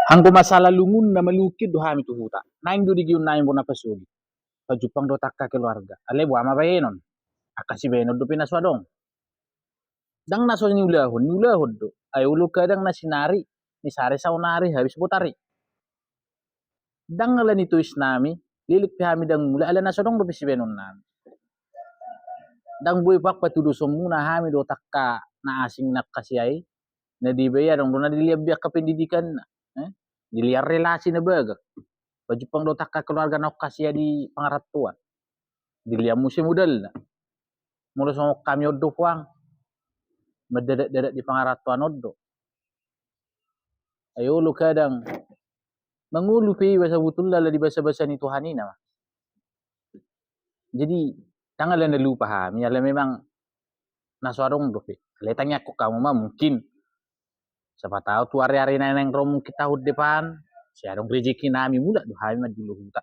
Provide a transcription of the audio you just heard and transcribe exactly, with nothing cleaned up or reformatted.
Anggo masalah lungun na malungkit do hami tu huta. Naeng do digion nami bona pasogit. Pajumpang do tangka keluarga. Alai boha ma bahenon. Angka sibahenon dope na so adong. Ndang na so niulahon, niulahon do. Ai olo kadang na sinari, ni sari saonari habis botari. Ndang ala ni tois nami, leleng pe hami ndang mulak ala na so adong dope sibahenon nami. Ndang boi pang patudosonmuna hami do tangka na asing na angka siai, na dibahen adong do na dilian be angka pendidikanna. Eh? Dilian relasi na bagak. Pajumpang do tangka keluarga na angka siai di pangarantoan. Dilian muse modalna. Molo songon hami on do puang. Mandadak-dadak di pangarantoan on do. Ai olo kadang mangolu pe iba sabutulna ala di basa-basa ni Tuhan i nama. Jadi, ndang ala na lupa hami, ala memang na so adong dope. Alai tangiangkon hamu ma mungkin. Siapa tahu tu ari-ari na naeng ro mungkin tahun depan, sai adong rejeki nami mulak do hami mandulo huta.